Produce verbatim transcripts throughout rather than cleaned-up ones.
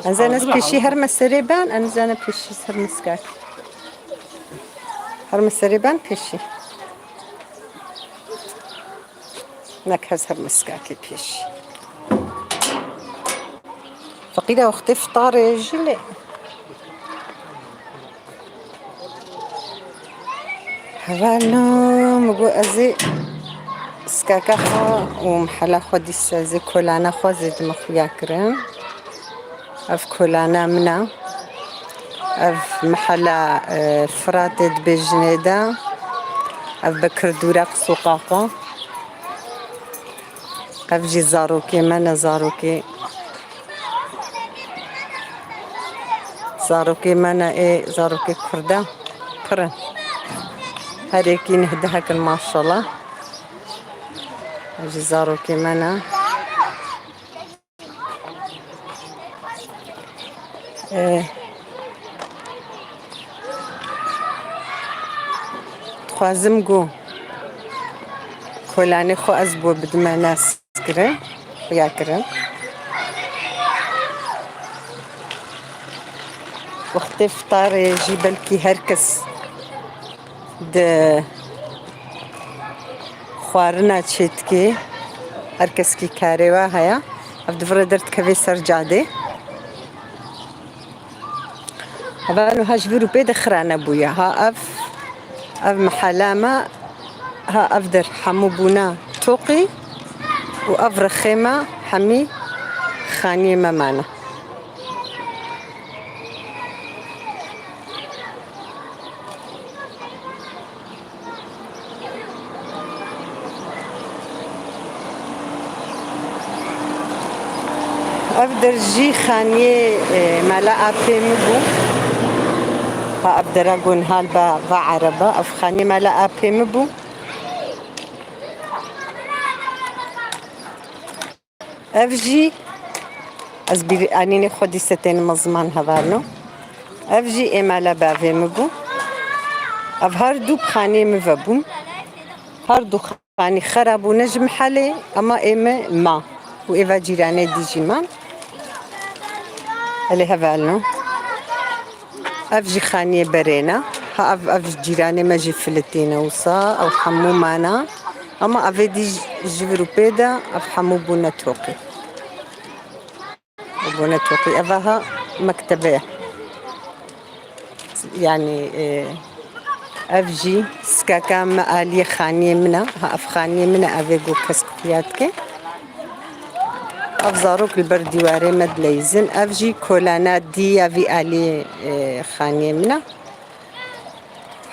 Ez ene pêşî her meserê ben, ez ene pêşî her miskak. Her meserê ben pêşî. Nek hez her miskakê pêşî. Feqîra wextê fitarê jî lê. Hevalno, min got ez ê skaka xwe û mihela xwe dîsa ez ê kolana xwe zêdime xuya kirin. Ev kolana min e. Ev mihela, e, Firatê dibêjinê de. Ev Bekir Dûreq sûqa xwe. Ev jî zarokê me ne, zarokê, zarokê me ne, ê zarokê kurda pir in. Her yekî neh dehek in maşallah. Ev jî zarokê me ne. Ê, dixwazim ku kolanê xwe ez bo bidime nas kirin, xuya kirin. Wextê fitarê jî belkî her kes di xwarina çêtikê, her keskî karê wa heye, ev di vir re derdikeve ser cadê. Hevalo, ha ji vir û pê de xira nebûye. Ha ev, ev mihela me, ha ev der hemû bûne toqî û ev rexê me hemî xaniyê me mane. Ev der jî xaniyê, e, mala apê min bû. Ha, ev dera gon hal ba va ereba. Ev xaniyê mala apê min bû. Ev jî ez bîr anînê xwe dîse tênime ziman hevalno. Ev jî ê mala bavê min bû. Ev her du bi xaniyê min ve bûn. Her du xanî xera bûne ji mihelê, ema ê me ma. Û êva cîranê dî jî man. Elê hevalno. Ev jî xaniyê berê ne. Ha ev, ev cîranê me jî filitîne wisa, ew hemû mana. Ama evê dî ji vir û pê de ev hemû bûne toqî. Ew bûne toqî. Eva ha mektebe ye. Yanî, e, ev jî skaka me aliyê xaniyê min e. Ha ev xaniyê min e, evê got kesk xuya dike. Ev zarok li ber dîwarê me dileyîzin. Ev jî kolana dî ya vî alî, e, xaniyê min e.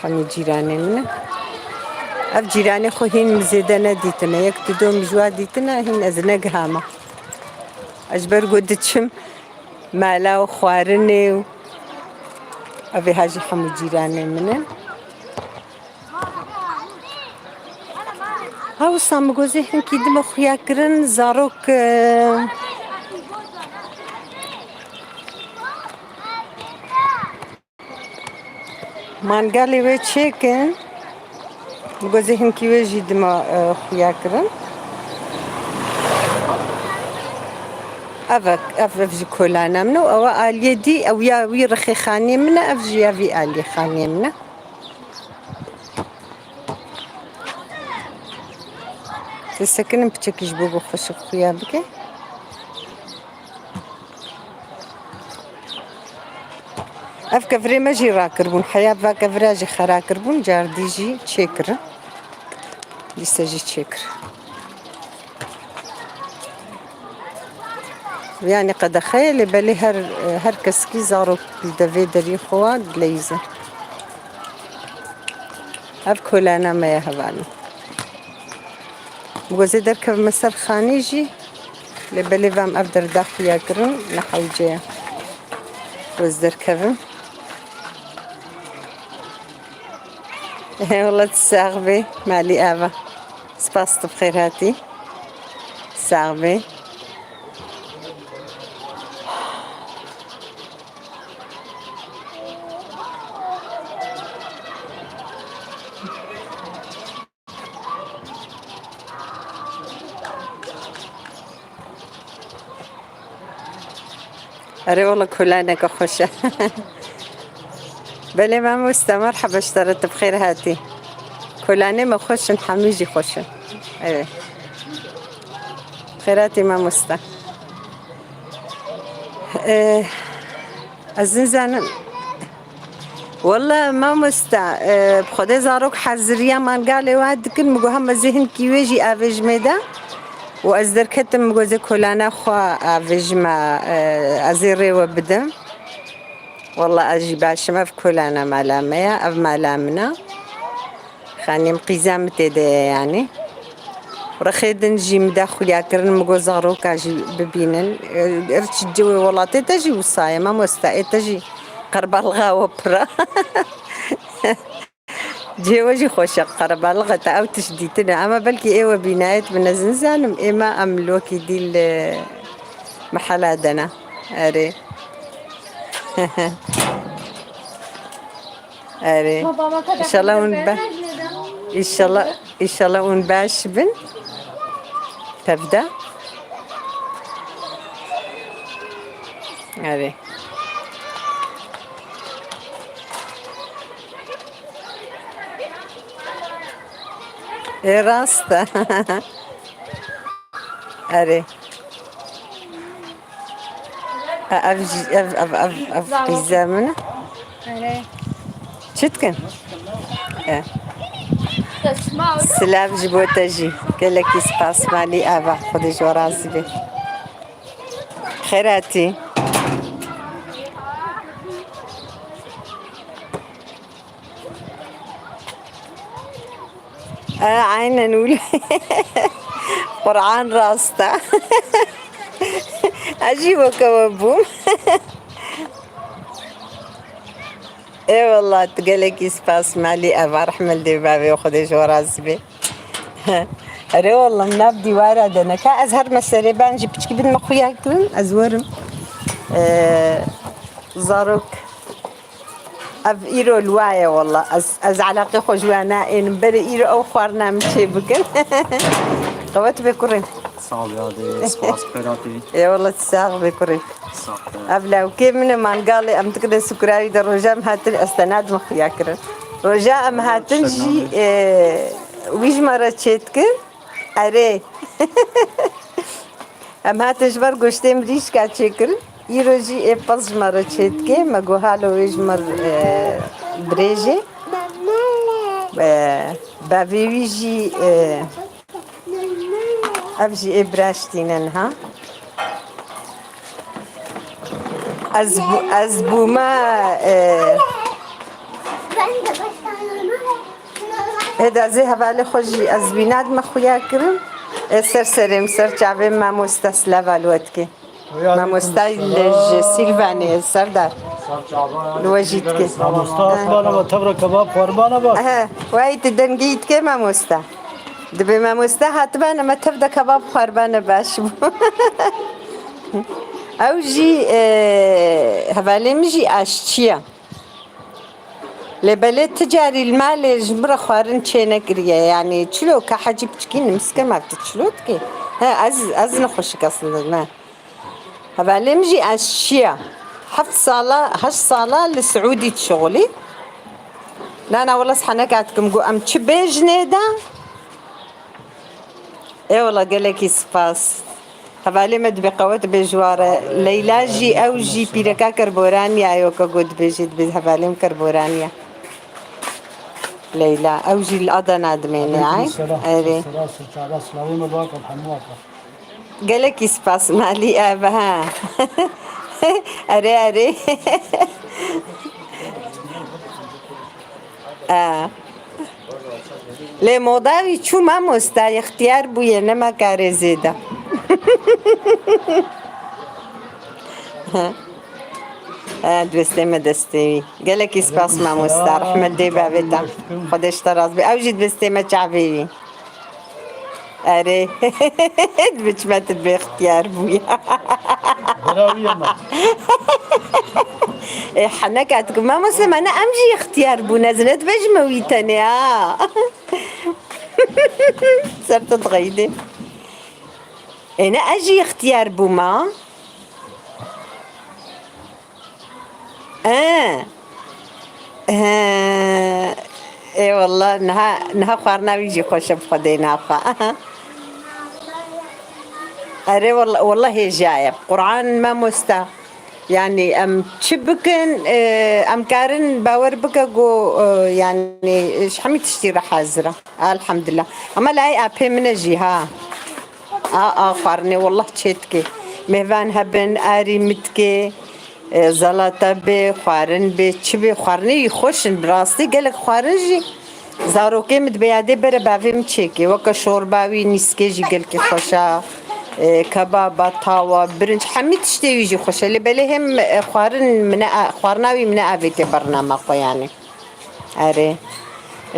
Hemî cîranê min e. Ev cîranê xwe hîn min zêde nedîtine. Yek du dom ji wa dîtine, hîn ez negihama. Ez ji ber ku diçim mala û xwarinê û evê ha jî hemû cîranê min in. Ha wisa min got ez ê hinkî dime xuya kirin, zarok, e, mangalê wê çêkin. Min got ez ê hinkî wê jî dime, e, xuya kirin. Ev, ev, ev jî kolana min e û ew aliyê dî, ew ya wî rixê xaniyê min e, ev jî ya vî aliyê xaniyê min e. Dê sekinim piçekî ji bo ku xweşik xuya bike. Ev kevirê me jî rakiribûn. Heya va kevira jî xera kiribûn, cardî jî çêkirin. Dîse jî çêkir. Yanî qedexe ye, lê belê her, her keskî zarok li devê deriyê xwe wa dileyîze. Ev kolana me ye hevalno. Bi gozê derkevime ser xanî jî, lê belê vam ev derda xuya kirin, ne hewce ye. Goz derkevim. He, wela tu sax bê, malî ava. Spas, tu bi xêr hatî. Sax bê. Erê wala kolaneke xweş e. Belê mamoste, merheba ji te re, tu bi xêr hatî. Kolanê me xweş in, hemî jî xweş in. Evet. Xêr hatî mamoste. Ee, ez nizanim. Walla mamoste, e, bi xwedê zarok heziriya mangalê wa dikin, min got hema zê hinkî wê jî avêjimê de. Û ez derketim, min got zê kolana xwe avêjime, e, ez ê rê we bidim. Walla ez jî baş im, ev kolana mala me ye, ev mala min e. Xanîm qîza min tê de ye yanî. Rexê din jî min da xuya kirin, min got zaroka jî bibînin. E, ev çi cihê welatê te jî wisa ye, mamoste, ê te jî qerbalxa we pir e. Cihê we jî xweş e, qerebalix e, te ew tişt dîtine. Ema belkî ê we bînayê, min ez nizanim, ê me em lokî dî li mehela de ne. Erê. Erê. Înşallah hûn be-, înşallah, înşallah hûn baş bin. Tevde. Erê. Ê, rast e. Erê. E, ev jî, ev, ev, ev, ev qîze min e. Erê. Çi dikin? E. Silav ji bo te jî. Gelekî spas, malî ava. Xwedê ji we razî be. Xêr hatî. E, aynen wile. Quran rast e. Ez jî weke we bûm. Ê wallah, tu gelekî spas, malî ava, rehmet dê bavê, Xwedê ji we razî be. Erê wallah, min nav dîwara de neka, ez her meselê ben jî piçkî bin me xuya kirin, ez werim. E, zarok. Ev îro li wa ye walla. Ez, ez eleqê xwe ji we naênim. Berê îro ew xwarina min çê bikin. Qewet be kurê. Sağ ol ya, de spas, xêr hatî. Ê walla, tu sax be kurê. Sağ ol. Ev lawkê min e, mangalê em dikine sukrawî de, roja em hatin ez te nadim xuya kirin. Roja em hatin jî, e, wî ji me re çê dikin. Erê. Em hatin ji ber goştê mirîşka çêkirin. Îro jî ê pez ji me re çêdike. Me got halo wê ji me re, e, birêjê. E, bavê wî jî, e, ev jî ê biraştîne niha. Ez bû-, ez bûme, e, Hêda zê hevalê xwe jî ez wî nadime xuya kirin. Ê ser serê min, ser çavê min, mamoste, silav li we dike. Mamosta li ji Sîlvanê, Serdar. Li we jî dike. Mamosta, asmana me tevra kebab xwarbana baş. Ehe, wayî tu dengê dike mamosta. Dibê mamosta hatibane me tev de kebab xwarbane baş bû. Ew jî, e, hevalê min jî aşçî ye. Lê belê ti carî li malê ji min re xwarin çê nekiriye. Yanî çilo ka hecî piçkî nimsike ma tu çilo dikî? He, ez, ez nexweşik aslında me. Hevalê min jî aşçî ye. Heft sala, heşt sala li Siûdî dişixulî. Na, na, wela ez heneka dikim, got, em çi bêjinê de? Ê wela gelekî spas. Hevalê me dibê qewet bê ji wa re. Leyla jî, ew jî pîreka Kerboranî ya, yo ke got dibêjê dibê hevalê min Kerboranî ya. Leyla, ew jî li Adana dimêne, ay? Selam. Erê. Selam, selam, selam. Silavê me baka, hemû baka. Gelekî spas, malî ev, ha. Erê, erê. A. Lê moda wî çû mamosta, ixtiyar bûye, nema karê zêde. Ha, dibistê me destê wî. Gelekî spas mamosta, rehmet dê bavê te. Xwedê ji te razî be. Ew jî dibistê me çavê wî. Erê. Biçme tu bê ixtiyar bûye. Bira wî ye me. Ê, heneka dikim, mamoste, me ne em jî ixtiyar bûn, ez ne dibêjime wî tenê, ha. Ser tu dixeyidê. Ê, ne ez jî ixtiyar bûma. He. He. Ê wallah, niha, niha xwarina wî jî xweş e, bi Xwedê naxwe. Erê, wallah, wallah hêja ye. Quran, mamosta. Yani em çi bikin, e, em karin bawer bike ku, e, yani ji hemî tiştî re hazir e. Elhamdulillah. Ama layê apê min e jî ha. A, a, xwarinê wallah çê dike. Mêvan hebin, arî min dike, e, zelata bê, xwarin bê, çi bê, xwarinê wî xweş in, bi rastî gelek xwarin jî zarokê min dibe yadê bere bavê min çêkê. Weke şorba wî nîskê jî gelkî xweş a, e, kebaba, tawa, birinc, hemî tiştê wî jî xweş e. Lê belê hem, e, xwarin min e, xwarina wî min e avêtê bernama xwe yani. Erê.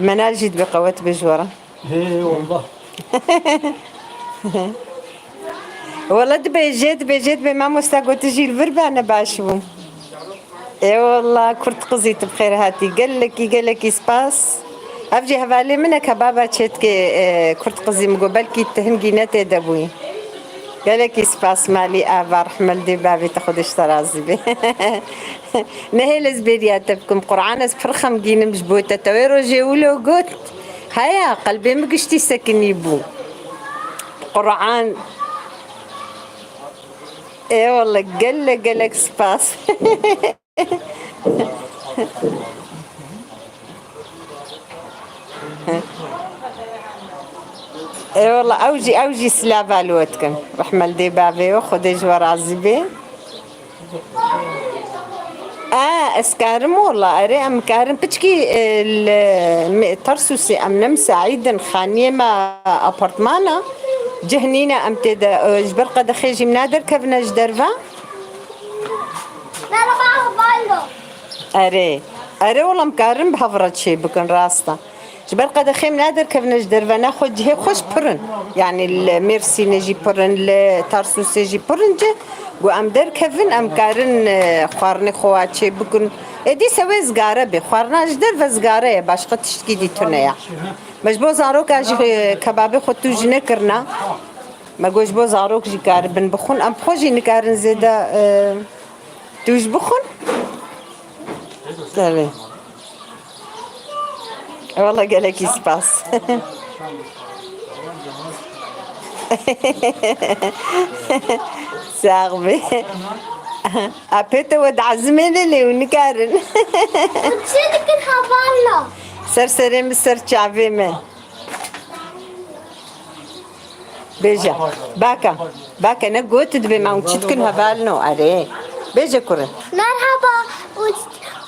Menal jî dibe qewet be ji we re. Hê, wallah. Wala dibêje, dibêje, dibê mamosta gotin jî li vir be ne baş bû. Ê wallah, kurt qizî tu bi xêr hatî. Gelekî, gelekî spas. Ev jî hevalê min e, kebaba çêdikê, e, kurt qizî min got, belkî tu hingî ne tê de bûyî. Gelekî spas malî ava, rehme li dê bavê te, Xwedê ji te razî be. Nehêl ez bêriya te bikim, Quran ez pir xemgîn im ji bo te. Te wê rojê wilo got, heya, qelbê min giştî sekinî bû. Quran. Ê wallah, gelek, gelek spas. Ê wallah, ew jî, ew jî silava li we dikin. Rehme li dê bavê we, Xwedê ji we razî bê. A, ez karim wala, erê em karin. Piçkî, e, li me-, Tarsusê em ne misaîd in, xaniyê me apartmana, cih nîne em tê de, e, ji ber qedexê jî em naderkevine ji derve. Merhaba, Baldo. Erê, erê wala em karin bi hev re çê bikin, rast e. Ji ber qedexê em naderkevine ji derve, ne xwe cihê xweş pir in. Yani li Mêrsînê jî pir in, li Tarsusê jî pir in cih. Ku em derkevin, em karin, e, xwarinê xwe wa çê bikin. Êdî sewê zgare bê. Xwarina ji derve zgare ye, başqa tiştkî dî tune ye. Me ji bo zaroka jî, e, kebabê xwe tûj nekirina. Me got ji bo zarok jî karibin bixwin. Em xwe jî nikarin zêde, e, tûj bixwin. Tabii. Wala gelekî spas. Sax be. Apê te we diezimêne lê û nikarin. Çi dikin hevalno? Ser serê min, ser çavê min. Bêje. Baka. Baka ne got dibê me hûn çi dikin hevalno. Erê. Bêje kurê. Merhaba.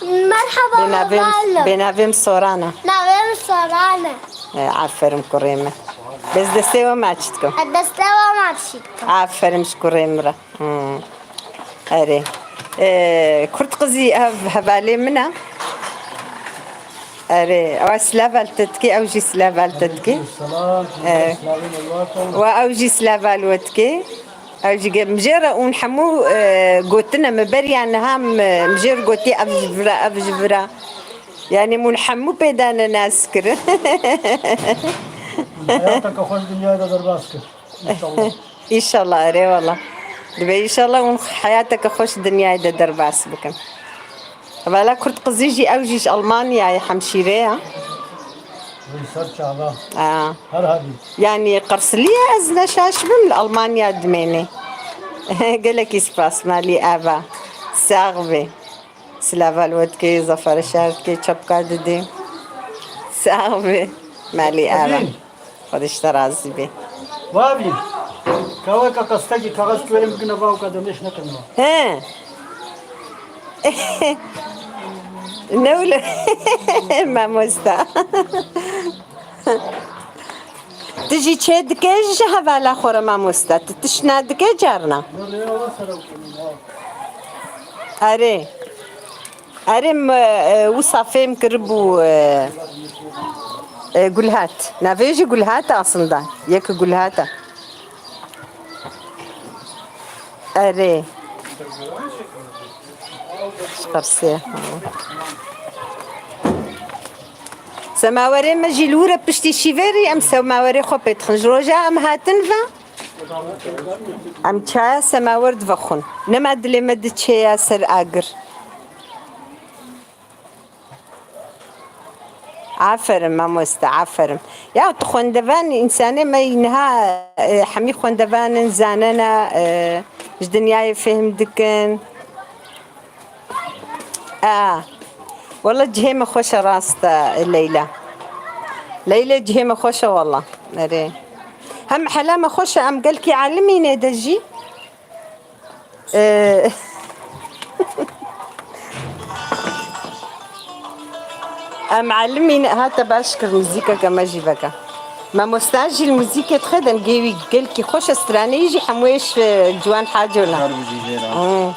Merhaba. Bê navê min, bê navê min Sorana. Navê min Sorana. E, aferin kurê min. Bes destê we me çi dikim. E, destê we me çi dikim. Aferin ji kurê min re. Hmm. Erê. Ee, kurt qizî ev hevalê min e. Erê, ew silava li te dikê, ew jî silava li te dikê. Selam, Ee, silavên Allah. Wa ew jî silava li we dikê. Ew jî ge-, mijê re hûn hemû, e, gotine min beriya niha min, mijê re gotî ev ji vir e, ev ji vir e. Yani hûn hemû pê dane nas kirin. Heyateke xweş dinyayê de derbas kir. İnşallah. İnşallah, erê wala. Dibe inşallah hûn heyateke xweş dinyayê de derbas bikin. Vala kurt qizî jî, ew jî ji Almanyayê, hemşîre ya. Wî ser çava. Aa. Her hebî. Yani qirsiliye ez ne şaş bim, li Almanya dimêne. Gelekî spas malî ava. Sax be. Silava li we dikê, zafere şer dikê, çapka didê. Sax be. Malî ava. Evîn. Xwedê ji te razî be. Wavî. Kaweka qestekî kaxez kiwerin bigine va û ka demêş nekin va. He. Ne wilo. Mamosta. Tu jî çê dike ji hevala xwe re mamosta. Tu tişt nadike carna. Erê. Erê, me, e, wisa fêm kiribû, e, e, Gulhat. Navê jî Gulhat e aslında. Yek Gulhat e. Erê. Ji qersê. Semawerê me jî li wir e, piştî şîverî em semawerê xwe pê dixin. Ji roja em hatin ve, em çaya semawer divexwin. Nema dilê me diçe ya ser agir. Aferin mamoste, aferin. Ya tu xwendevan, însanê me niha, e, hemî xwendevan in, zanena, e, ji dinyayê fêhm dikin. A, wela cihê me xweş e rast e, Leyla. Leyla cihê me xweş e wela. Erê. Hem hela me xweş e, em gelkî alimî nê de jî. Ee, Em elimî ne, hate baş kir muzîkeke me jî veke. Mamosta jî li muzîkê dixe, dengê wî gelkî xweş e, stranê jî hemû êş, e, ciwan haco ne. Her bijî jê re. Hmm.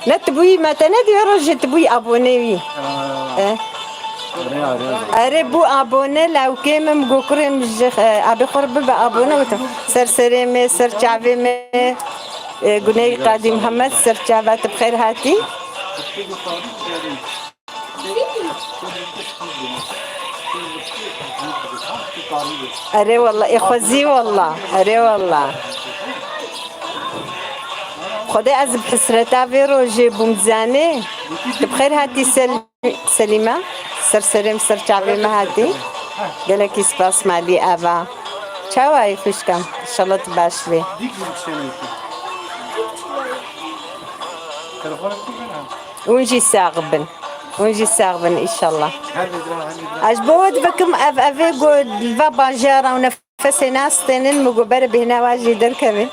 Ne tu bûyî me te ne diye rojê tu bûyî abonê wî. Aa. E? Erê, erê. Erê bû abone lawkê min, min got kurê min ji, e, abê xwe re bibe abone û tu ser serê me, ser çavê me, e, Guney Qadî Muhammed, ser çava te bi xêr hatî. Erê wela, ê xwezî wela, erê wela. Xwedê ez bi hisreta vê rojê bûm zanê. Tu bi xêr hatî Sel-, Selîme. Ser serê min, ser çavê min hatî. Gelekî spas malî ava. Çawa yî xwişka min? Înşallah tu baş bî. Hûn jî sax bin. Hûn jî sax bin înşallah. Ez ji bo we divekim ev, evê got li va bajara û nefesê nastênin, min got bere bêhna wa jî derkeve.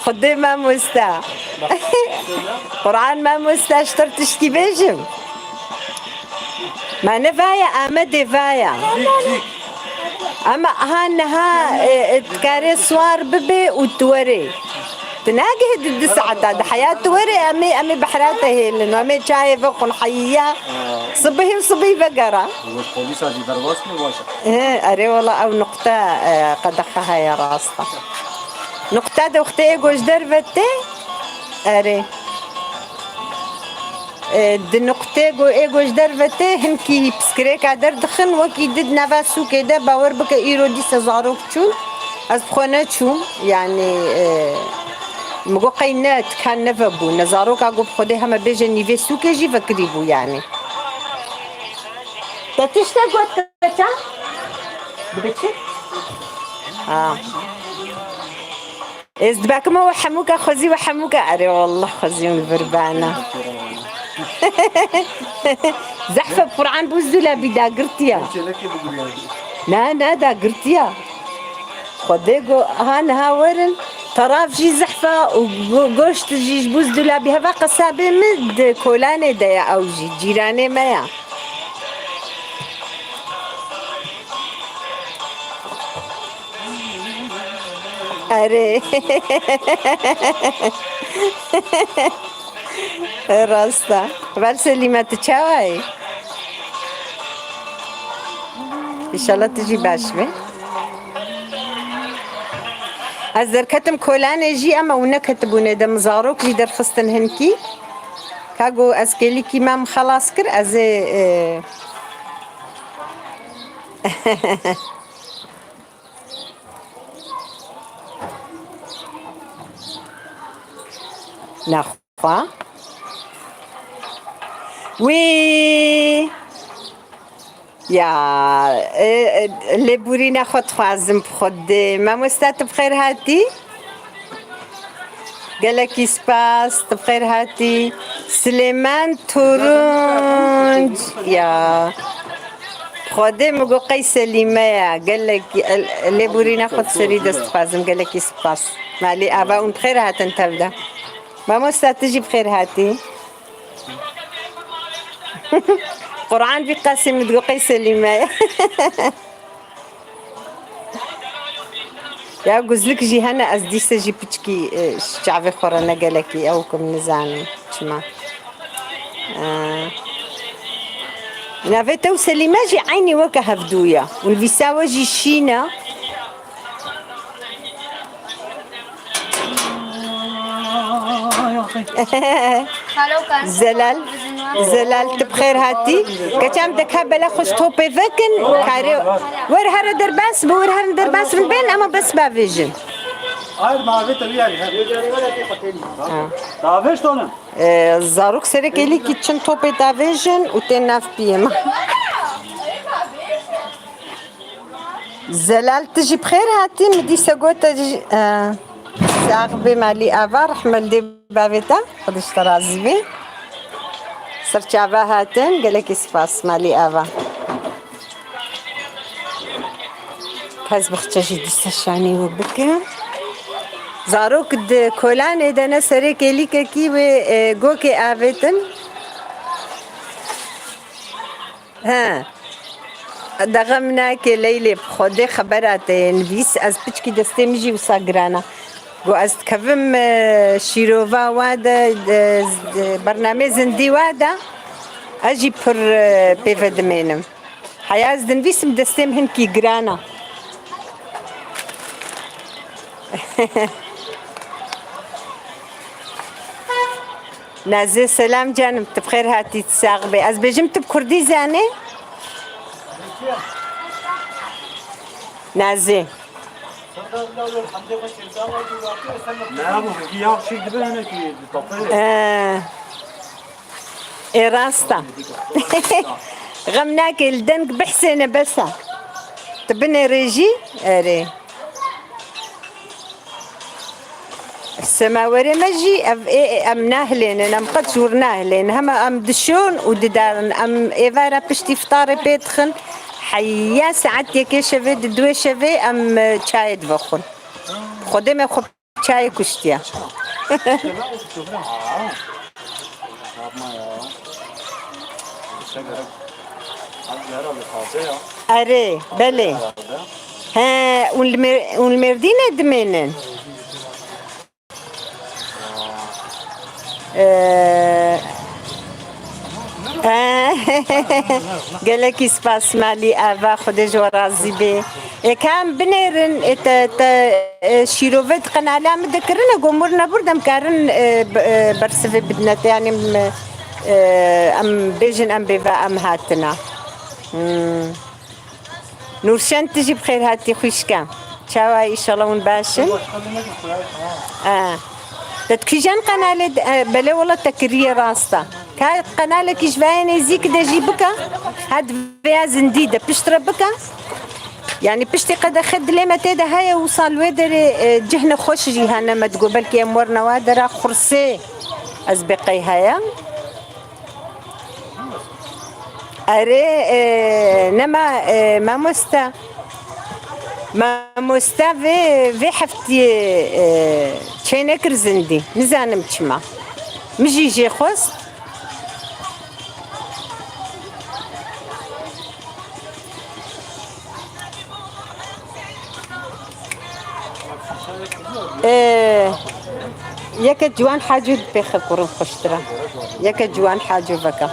Xwedê mamosta. Quran mamosta, ji te re tişkî bêjim. Me ne vaya Amedê vaya. Ama ha niha, e, e, dikare siwar bibe û tu were. Tu nagihê di du saeta, di heya tu were, em ê, em ê behra te hêlin, em ê çayê vexwin heyiya. Sibihê û sibihî vegera. Wek polîsa jî derbas me baş e. He, erê wela ew nuqte, e, qedexe heye rast e. Nuqte de wextê ê ku ji derve tê, erê. E, di nuqtê ku ê ku ji derve tê, hinkî piskirêka derdixin, wekî di di nava sûkê de, bawer bike îro dîse zarok çûn, ez bi xwe neçûm, yanî, e, min got qey ne, tikan neve bû, ne zaroka ku bi Xwedê heme bêje nîvê sûkê jî vekirî bû, yanî. Te tiştek got keça? Dibe çi? Ha. Ez dibakime we hemûka xwezî we hemûka. Erê wallah xwezî min vir bana. Zehfe Qur'an bûzdûla bî dagirtiya. Na, na, dagirtiya. Xwedê go, ha niha werin, taraf jî zehfa û go-, goşt jî ji bûzdûla bî heva qesabê min di kolanê de ye ew jî, cîranê me ya. Erê. Rast e. Ber Selîme, tu çawa yî? Înşallah tu jî baş bî. Ez derketim kolanê jî, ema û neketibûne de min zarok jî derxistin hinkî. Ka got ez kêlîkî me min xelas kir, ez ê, e, Nexwe. Wî. Ya, e, e, lêborîna xwe dixwazim bi Xwedê. Mamoste, tu bi xêr hatî? Gelekî spas, tu bi xêr hatî. Silêman Turunc, ya. Xwedê min got qey Selîme ya. Gelekî, el-, lêborîna xwe di serî dest dixwazim. Gelekî spas. Malî ava hûn bi xêr hatin tevde. Mamosta, tu jî bi xêr hatî. Quran vî qasî min digot qey Selîme ye. Ya guzlik jî hene, ez dîse jî piçkî, e, ji çavê xwe re ne gelekî, ew ku min nizanim çima. E, navê te û Selîme jî eynî weke hevdû ye. Û nivîsa we jî şîn e. Zelal, Zelal, tu bi xêr hatî. Keça min deka bela xwe ji topê vekin, karê wer here derbas bi, wer herin derbas bin bên, ama bes bavêjin. Hayır, mavete bir yer. Ha. Davêj tonin. Ee, zarok serê kêlîkî çin topê davêjin û tên nav piyê min. Zelal, tu jî bi xêr hatî, min dîsa gote jî, e, sax bê malî ava, rehme li dê bavê te, Xwedê ji te razî bê. Ser çava hatin, gelekî spas malî ava. Hez bixçe jî dîsa şanî we bike. Zarok di kolanê de ne serê kêlîkekî wê, e, gokê avêtin. He. De xem nake Leylê, bi Xwedê xebera te yê nivîs. Ez piçkî destê min jî wisa giran e. Got ez dikevim, e, şîrova wa de, de, de, bernameyê zindî wa de. Ez jî pir, e, pê ve dimênim. Heya ez dinivîsim destê min hinkî giran e. Nazê, selam canım, tu bi xêr hatî, tu sax bê. Ez bêjim tu bi kurdî zanê? Nazê. Ne bu, hingî ya şey gibi, ne ki, tapayı. Ee. Ê rast e. Xem nake, li deng bihsêne bes e. Tu binêrê jî, erê. Semawerê me jî ev ê, ê, em nahilênin, em qet jûr nahilênin. Hema em dişon û didarin. Em êvara piştî fitarê pê dixin. Heya saet yekê şevê, di duê şevê em, e, çayê divexwin. Xwedê me xwe Çayê kuştiye. Yapma ya. Yüksek herhalde. Abi herhalde taze ya. Erê, belê. Herhalde. He, hûn li Mêr-, hûn li Mêrdînê dimênin? Ee, Gelekî spas malî ava, Xwedê ji we razî bê. Ê, ka em binêrin, ê, te, te, e, şîrove di qenala min de kirine, go mir nebir de em karin, e, b-, e, bersivê bidine te, yanî em, e, em bêjin em bê ve em hatina. Hmm. Nûrşen, tu jî bi xêr hatî xwişka. Çawa, înşallah hûn baş in? Aa. Te di kîjan qenalê de, e, belê wela te kiriye rast e. Ka qenalekî ji vaya nêzîk de jî bike, ha di vêya zindî de piştre bike. Yanî piştî qedexe dilê me tê de heye, wisa li wê derê, e, cihne xweş jî hene, me digo belkî em werine wa dera xursê. Ez bê qey heye. Erê, e, nema, e, mamoste. Mamoste vê, vê heftiyê, e, çênekir zindî. Nizanim çima. Min jî jê xwest. Ee, yeke ciwan hacû dipêxe kurin xweştir e. Yeke ciwan hacû veke.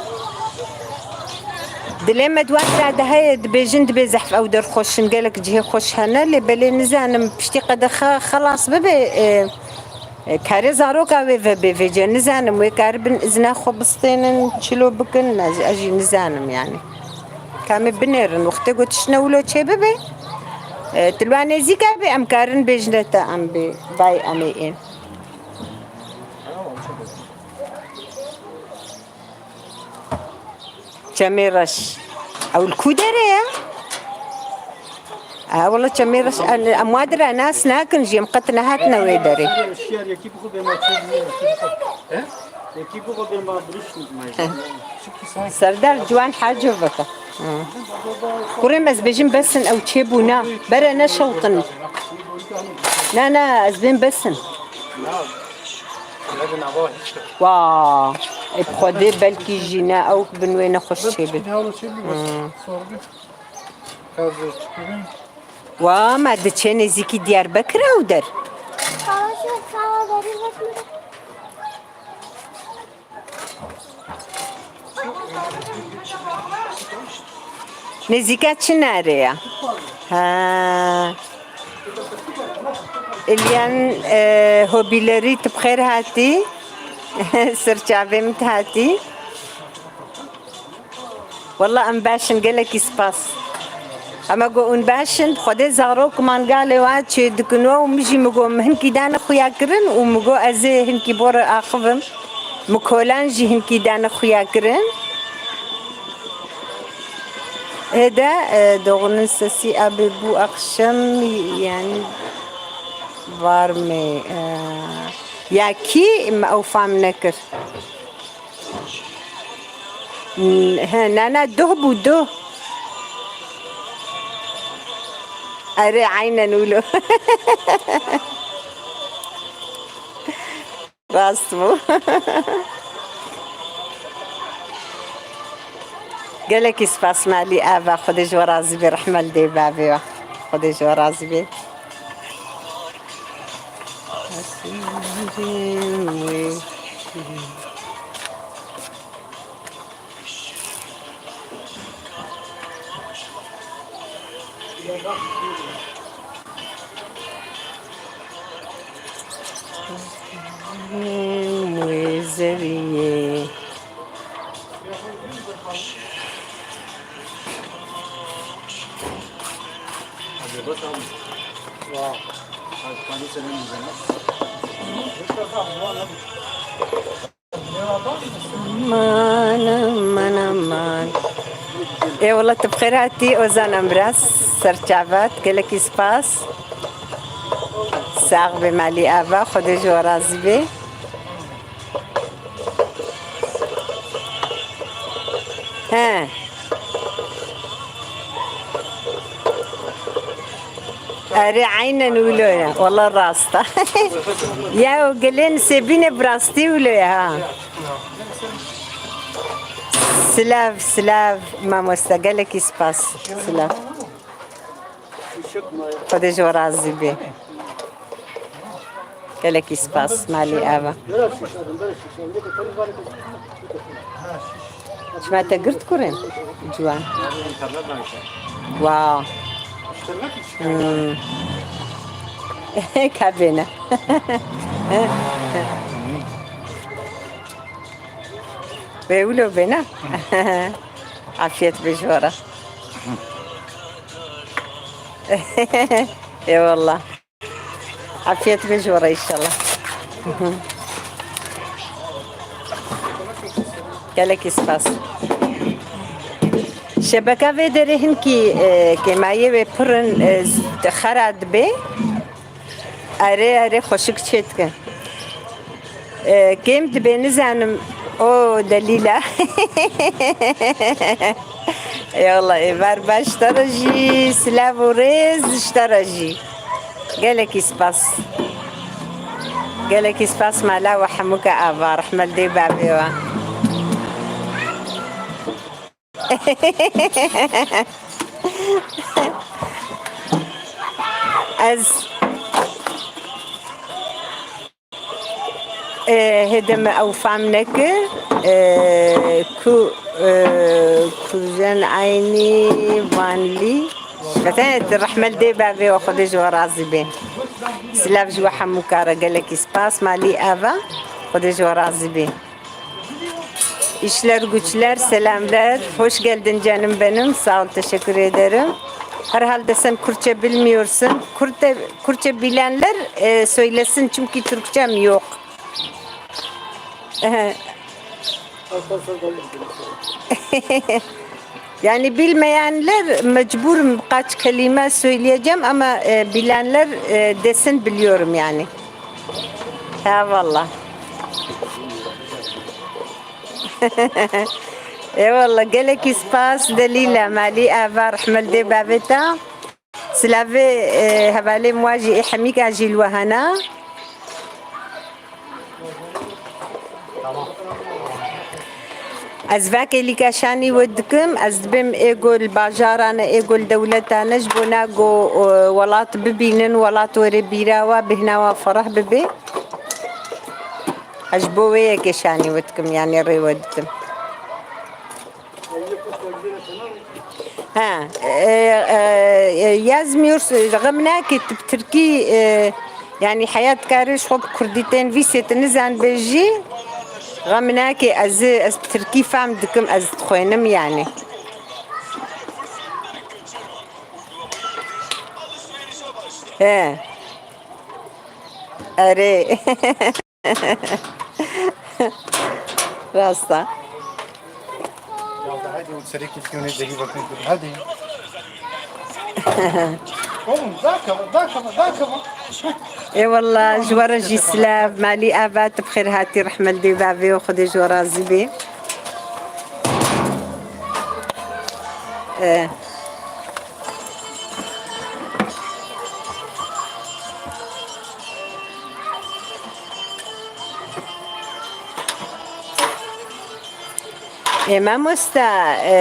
Dilê me di wan ra de heye, dibêjin dibê zehf ew der xweş in, gelek cihê xweş hene, lê belê nizanim piştî qedexe xelas bibe, e, E, karê zaroka wê vebê vêce, nizanim, wê karibin izna xwe bistênin, çilo bikin, ez, ez jî nizanim yani. Ka em ê binêrin, wextê ku tiştine wilo çêbibe, e, tu li wan nêzîka bê, em karin bêjine te, em bê, bay em ê ên. Çemê reş. Ew li ku derê ye? Ha, wela Çemê reş, em, em wa dire nas nakin jî, em qet nehatine wê derê. Serdar ciwan hacoveke. Hı. Kurê me ez bêjim besin ew çêbûna. Bere neşewtin. Na, na, ez bêm besin. Wa, ê bi Xwedê belkî jî ne, ew bin wê nexweş çêbin. Hmm. Wa, me diçe nêzîkî Diyarbekir ew der. Nêzîka çi nare ya? Ha. Eliyan, e, hobilerî tu bi xêr hatî. Ser çavê min tu hatî. Wela em baş in, gelekî spas. Em e got, hûn baş in, Xwedê zarok mangalê we çê dikin we û min jî min got, min hinkî dane xuya kirin û min got, ez ê hinkî bo re axivim. Min kolan jî hinkî dane xuya kirin. Hêde, e, doğunun sesi abi bu akşam, yani, var mı? E, ya kî, me ew fam nekir. He, na, na, duh bû, duh. Erê, aynen wilo. Rast bû. Gelekî spas Malî Ava, Xwedê ji we razî be, rehme li dê bavê we. Xwedê ji we razî be. Wê zeriyê. Aman, aman, aman. Ê wele tu bi xêr hatî Ozan Emraz, serçavat, gelekî spas. Sax be Malî Ava, Xwedê ji we razî be. He. Erê, aynen wilo ye. Wala rast e. Ya, o gelên sebîne bi rastî wilo ye, ha. Silav, silav, mamoste. Gelekî spas. Silav. Xwedê ji we razî be. Gelekî spas, Malî Ava. Çima te girt kurê? Ciwan. Wow. Hmm. Ka bêne. Wê wilo bêne. Afiyet be ji we re. Eyvallah. Afiyet be ji we re inşallah. Gelekî spas. Şebeke vê derê hinkî, e, kêmayê wê pir in, e, z-, xera dibe. Erê, erê, xweşik çêdike. E, kêm dibe, nizanim. O, delîla. Eyvallah, êvar baş ji te re jî, silav û rêz ji te re jî. Gelekî spas. Gelekî spas mala we hemûke ava, rehme li dê bavê we. Ez, e, hêdeme ew fam nekir, e, ku, e, kuzen aynî vanlî. Zaten rehme li dê bavê we, Xwedê ji we razî bê. Silav ji we hemû kare, gelekî spas, malî ava, Xwedê ji we razî bê. İşler güçler, selamlar. Hoş geldin canım benim. Sağ ol, teşekkür ederim. Herhalde sen Kürtçe bilmiyorsun. Kürtçe, Kürtçe bilenler, e, söylesin çünkü Türkçem yok. Yani bilmeyenler mecburum birkaç kelime söyleyeceğim ama, e, bilenler, e, desin biliyorum yani. Ha valla. Eyvallah, gelekî spas Delîla, malî ava, rehme li dê bavê te. Silavê, e, hevalê min wa jî ê hemîka jî li we hene. Ez vake lîka şanî we dikim, ez dibêm ê go li bajaran e, ê go li dewletan e, ji bona go, e, welat bibînin, welat were bîra we, bêhna we fereh bibe. Ez ji bo wê yekê şanî we dikim, yanî rê we didim. Ha, e, e, e, yazmıyorsun, xem nake, tu bi tirkî, e, yani heyat karê ji xwe bi kurdî tên vîsê tu nizan bêjî, xem nake, ez, ez bi tirkî fam dikim, ez dixwênim yani. He. Erê. Rast e. Ya da hadi o serê kî kî hûn ê zehî vekin. Hadi. Oğlum, daha kaba, daha kaba, daha kaba. Ê wela, ji we re jî silav, malî ava, tu bi xêr hatî, rehmet dê bavê û Xwedê ji we razî bê. Ê. Ê mamosta, e,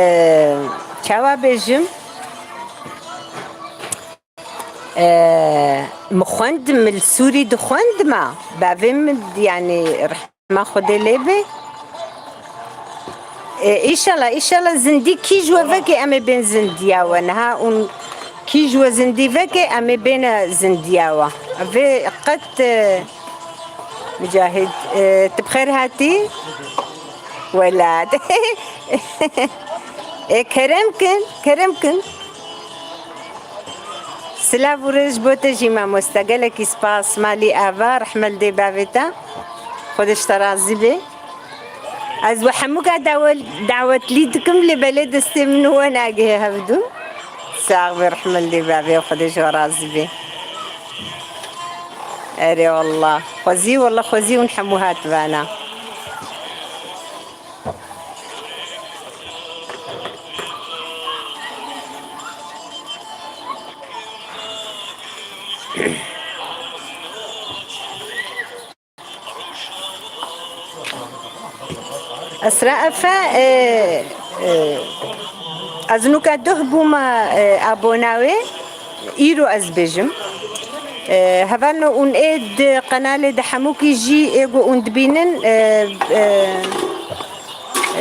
çawa bêjim? E, min xwend, min li Sûrî dixwend ma. Bavê min, yanî, rehma Xwedê lê bê. E, îşallah, îşallah zindî kî ji we vekê em ê bên zindiya we. Niha ûn kî ji we zindî vekê em ê bêne zindiya we. Vê qet, e, Micahid, e, tu bi xêr hatî? Welat. E, kerem kin, kerem kin. Silav û rêz ji bo te jî mamoste. Gelekî spas, malî ava, rehmet dê bavê te. Xwedê ji te razî bê. Ez we hemûka dawe-, dawetlî dikim, lê belê destê min û we nagihê hevdû. Sax be, rehmet dê bavê, Xwedê ji we razî bê. Erê wallah. Xwezî, wallah xwezî hûn hemû hativana. Esra Efe, e, e, ez nûka duh bûma, e, abona wê, îro ez bêjim. E, hevalno ûn ê di qenalê de hemûkî jî ê ku ûn dibînin, e, e,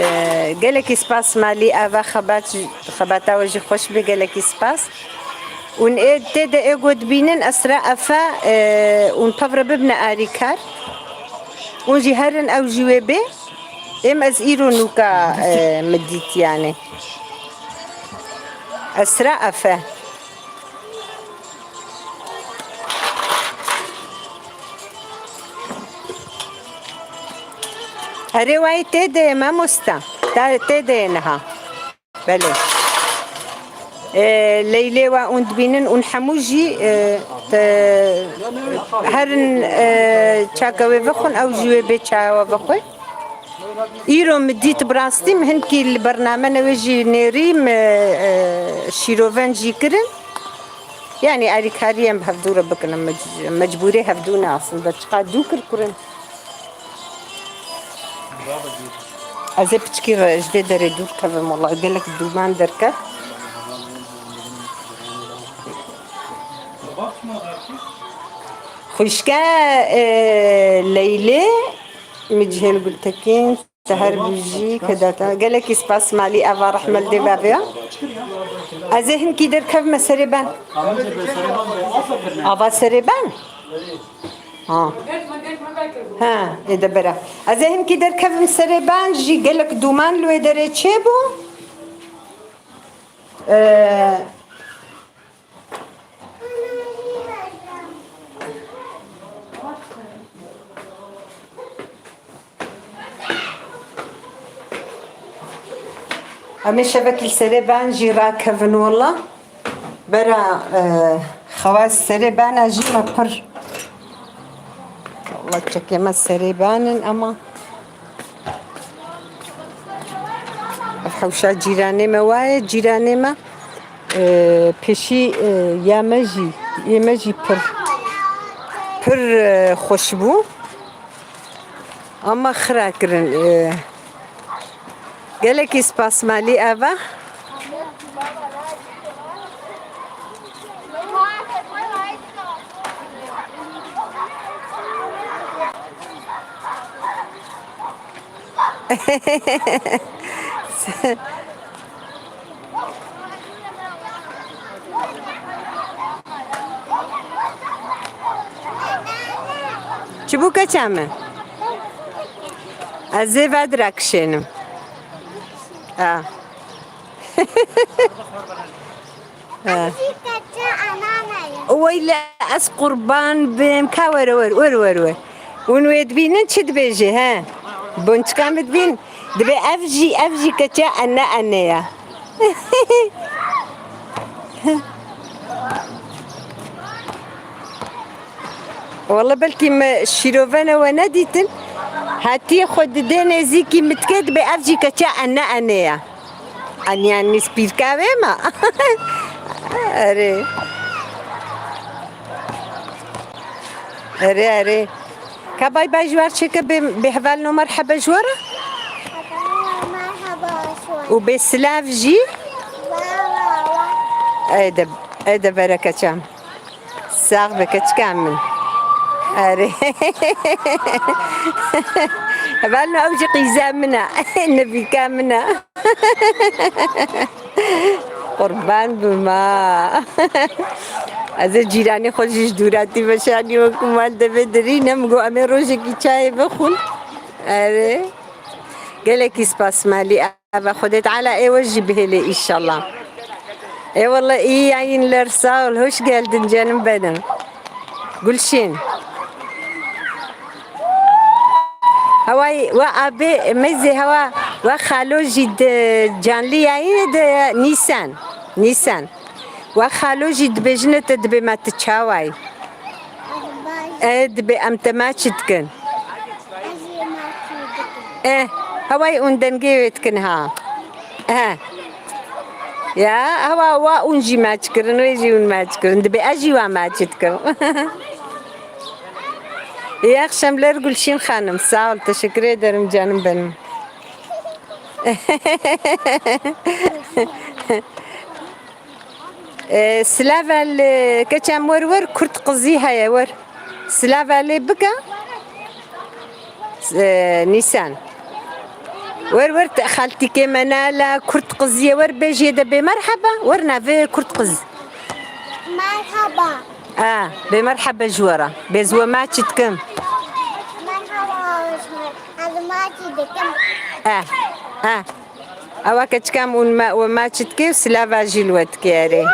e, gelekî spas malî ava xebat, xebata we jî xweş bê, gelekî spas. Ûn ê tê de ê ku dibînin Esra Efe, e, ûn pevre bibne arîkar. Ûn jî herin ew jî wê bê. Êm ez îro nûka, e, min dît yanî. Esra Efe. Erê wayî tê de ye mamosta. Ta tê de ye niha. Belê. E, Leylê wa ûn dibînin ûn hemû jî, e, te, herin, e, çaka wê vexwin, ew jî wê bê çawa vexwe. Îro min dît bi rastî, min hinkî li bername ne wê jî nêrî, min, e, şîroven jî kirin. Yanî alîkariyên bi hevdû re bikin, mec-, mecbûrê hevdû ne aslında. Çiqa dû kir kurin. Ez ê piçkî re ji vê derê dûr kevim, wela gelek dûman derket. Xwişke, e, Leylê, Micihên Gultekîn, Seher Bijî, Kedata. Gelekî spas malî ava rehme li dê bavê ya. Ez ê hinkî derkevime serê ben. Ava serê ben? Ha. Ha, ê de bera. Ez ê hinkî derkevim serê ban jî gelek dûman li wê derê çêbû. Ee, Em ê şevekî li serê ban jî rakevin wela. Bera, e, xewa serê bana jî me pir. Wela çekê me serê ban in ema. Ev hewşa cîranê me waye, cîranê me, e, pêşî, e, ya me jî, yê me jî pir, pir, e, xweş bû. Ama xira kirin. E, gelekî spas malî ava. Çi bû keça min? Ez ê vedira kişênim. Ha. Ha. Weyle ez qurban bim. Ka were wer, wer, wer, wer. Hûn wê dibînin çi dibêje, he? Bonçika min dibîn. Dibê ev jî, ev jî keça ene, ene ya. Walla belkî me şîrovene we nedîtin. Hatiye xwe didê nêzîkî min dike, dibê ev jî keça ene, ene ya. Aniyan nîspîrka wê ma. Erê. Erê, erê. Ka bay bay ji war çêke bê, bê heval no merhebe ji wara. Merhaba, şuan. Û bê silav jî. Wa, wa, wa. Ey de, ey de bereke çam. Sax be keçika min. Erê. Heval no ew jî qîza min e. Nebîka min e. Qurban bima. Ez ê cîranê xwe jî ji dûratî veşanî wekî mal devê dirî, ne min got em ê rojekî çayê vexwin. Erê. Gelekî spas malî ava Xwedê Teala ê we jî bihêlê înşallah. Ê wele iyi yayınlar, sağ ol, hoş geldin canım benim. Gülşin. Hewayî we abê meyzê hewa we xalo jî di canlı yayını de Nîsan. Nîsan. We xalo jî dibêjine te dibê me tu çawayî. E, dibê em te maçî dikin. E, hewayî hûn dengê wê dikin ha. E. Ya, hewa wa hûn jî maç kirin, wê jî hûn maç kirin. Dibê ez jî wa maçî dikim. İyi akşamlar Gülşin Hanım. Sağ ol, teşekkür ederim canım benim. E, silav el, e, keçem wer wer kurt qizî heye wer. Silav elê bike. E, Nîsan. Wer wer te xaltîkê Menala kurt qizî ye wer bêjê de bê merheba. Wer navê kurt qiz. Merhaba. A, bê merhebe ji we re. Bê ez we maçî dikim. Merhaba, ez maçî dikim. E, e. Ewa keçika min we maçî dike û silava jî li we dike erê.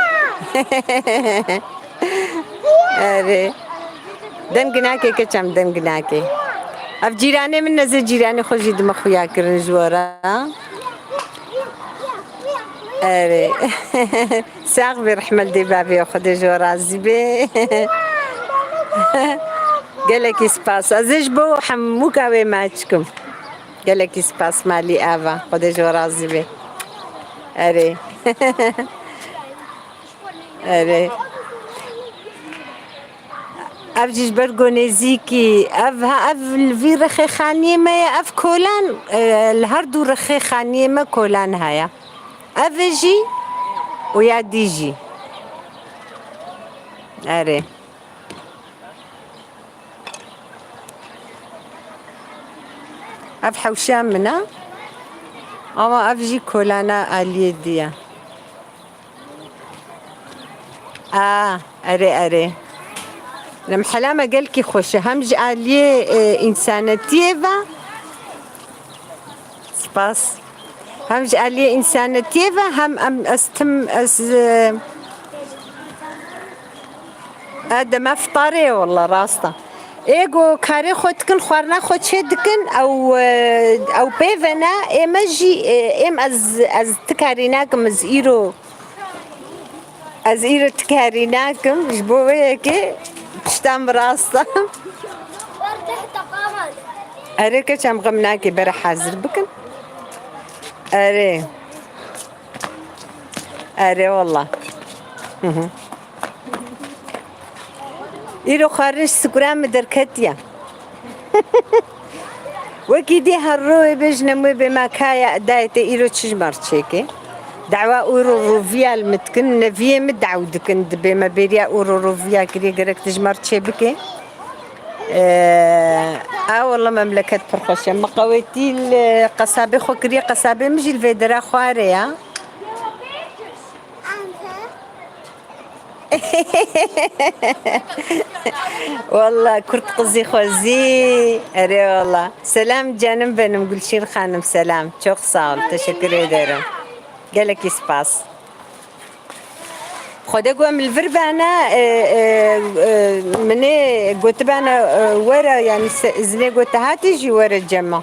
Erê. Deng nake keçem, deng nake. Ev cîranê min ne, zê cîranê xwe jî dime xuya kirin ji we re. Erê. Sax bê, rehmet dê bavê Xwedê ji we razî bê. Gelekî spas. Ez ê ji bo hemûka wê maç kim. Gelekî spas malî ava. Xwedê ji we razî bê. Erê. Erê. Ev jî ji ber ku nêzîkî, ev, ha, ev li vî rexê xaniyê me ye, ev kolan, e, li her du rexê xaniyê me kolan heye. Ev e jî û ya dî jî. Erê. Ev hewşa min e. Ama ev jî kolana aliyê dî ye. A, erê, erê. Lem helame gelkî xweş e. Hem ji aliyê, e, însanetiyê ve. Spas. Hem ji aliyê însanetiyê ve hem em ez tim, ez, e, e, deme fitarê ye, walla rast e. Ê ku karê xwe dikin, xwarina xwe çê dikin, ew, e, ew pê ve ne, ê me jî, e, êm ez, ez ti karî nakim, ez îro, ez îro ti karî nakim, ji bo wê yekê tişta min rast e. Erê keç em xem nake, bere hazir bikin. Erê. Erê walla. Hı hı. Îro xwarin ji sikura min derketiye. Wekî dî her ro wê bêjine wê bê me kaya dayê te îro çi ji me re çêke. Dawa ûro roviya li min dikin, neviyê min daw dikin, dibê me bêriya ûro roviya kiriye, gerek tu ji me re çê bike. Ee, a walla memleket pir xweş e. Me qewetî li qesabê xwe kiriye, qesabê min jî li vê dera xwarê ya. Walla kurt qizî xwezî. Erê walla. Selam canım benim Gülşin Hanım, selam. Çok sağ ol. Teşekkür ederim. Gelekî spas. Xwedê ku em li vir bene, e, e, e, min ê gotibene, e, were, yanî se-, zinê gote hatî jî were cema.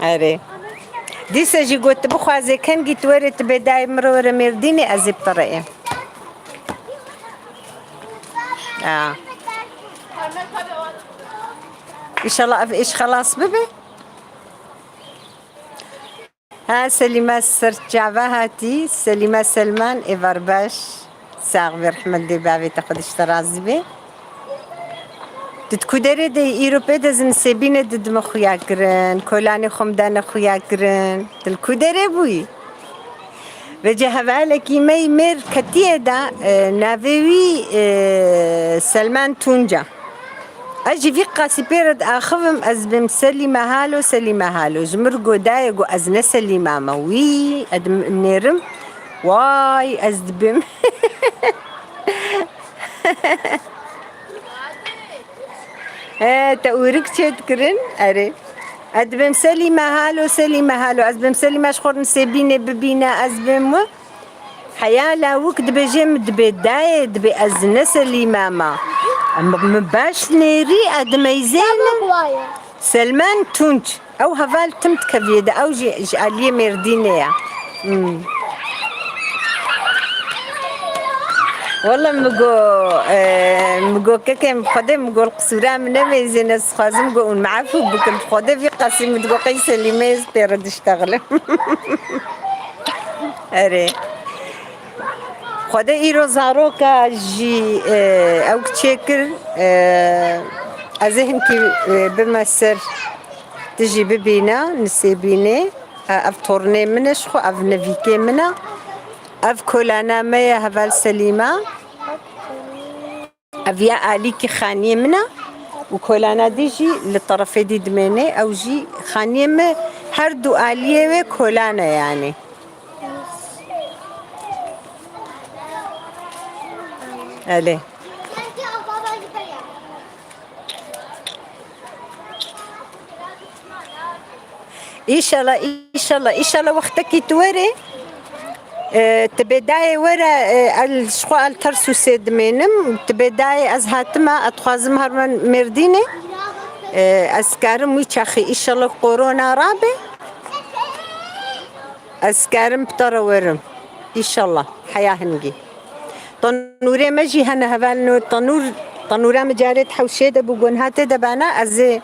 Erê. Dîse jî got, tu bixwazê kengî tu were, tu bê dayê min re were Mêrdînê, ez ê bi te re êm. Ya. Înşallah ev îş xelas bibe. Ha, Selîme ser çava hatî, Selîme Selman, êvar baş. Sax be, rehmet dê bavê te, Xwedê ji te razî be. Tu di ku derê de yî? Îro pê de zin Sêbîne didime xuya kirin, kolanê xwe min dane xuya kirin. Tu li ku derê bûyî? Vêca hevalekî me yî mêr ketiye de, e, navê wî, e, Selman Tunca. Ez jî vî qasî pê re diaxivim, ez bim Selîme halo, Selîme halo. Ji min re go dayê go ez ne Selîma me. Wî, ez dim nêrim. Way, ez dibim. He, te ûrik çê dikirin? Erê. Ez dibim Selîme halo, Selîme halo. Ez bim Selîme ji xwe re Sêbînê bibîne, ez bim wi. Heya lawik dibêje min dibê dayê, dibê ez ne Selîma me. Em, min baş nêrî, ez dimeyzênim. Selman Tunç. Ew heval tim dikeviyê de, ew jî ji aliyê Mêrdînê ye. Hmm. Wele min go, e, min go kekê min Xwedê min go li qisûra min nemeyzên, ez dixwazim go hûn min efû bikin. Bi Xwedê vî qasî min digo qey Selîmê ez pê re diştexlim. Erê. Xwedê îro zaroka jî, e, ew çêkir, e, ez ê hinkî, e, bime ser, tu jî bibîne, nisêbînê. E, ev tornê min e ji xwe, ev nevîkê min e. Ev kolana me ye, heval Selîma. Ev ya alîkî xaniyê min e û kolana dî jî li terefê dî dimêne. Ew jî xaniyê min, her du aliyê wê kolane yanî. Elê. Înşallah, înşallah, înşallah wextekî tu were, e, tu bê dayê were, e, el, ji xwe el Tersûsê dimênim, tu bê dayê ez hatime, ez dixwazim herme Mêrdînê, e, ez karim wî çaxî, înşallah korona rabe, ez karim bi te re werim, înşallah, heya hingî. Tenûrê me jî hene hevalno, tenûr, tenûra min carê di hewşê de bû, gon hatê de bana, ez ê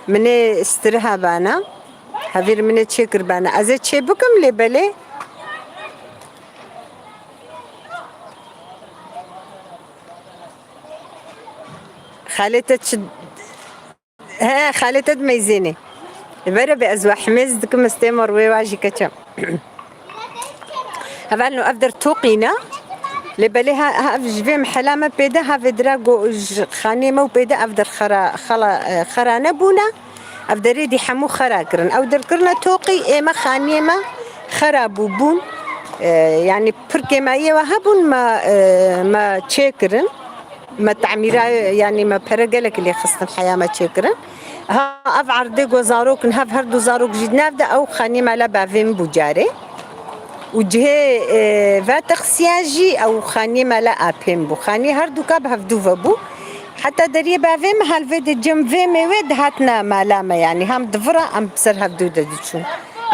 min ê stiriha bana. Hevîr min ê çêkir bana. Ez ê çê bikim lê belê. Xalê te çi He, xalê te dimeyzênê. Vere be ez wehmêz dikim, ez têma rûyê wa jî keçe. Hevalno ev der toqîne. Lê belê ha, ha ev ji vê mehela me pê de ha vê dira go ji xanê me û pê de ev der xera, xela, e, xera nebûne. Ev derê dî hemû xera kirin. Ew der kirine toqî, ê me xaniyê me xera bû bûn. E, yanî pirkê me yê we hebûn me, e, me çê kirin. Me temîra, yanî me pere gelekî lê xistin heya me çêkirin. Ha, ev erdê go zarok in, hev her du zarok jî di nav de ew xanî mala bavê min bû carê. Û cihê, e, ve texsiya jî ew xanî mala apê min bû. Xanî her du ka bi hevdû ve bû. Heta deriyê bavê min hal vê de cem vê mêwê dihatine mala me, yanî hem divira em bi ser hevdû de diçûn.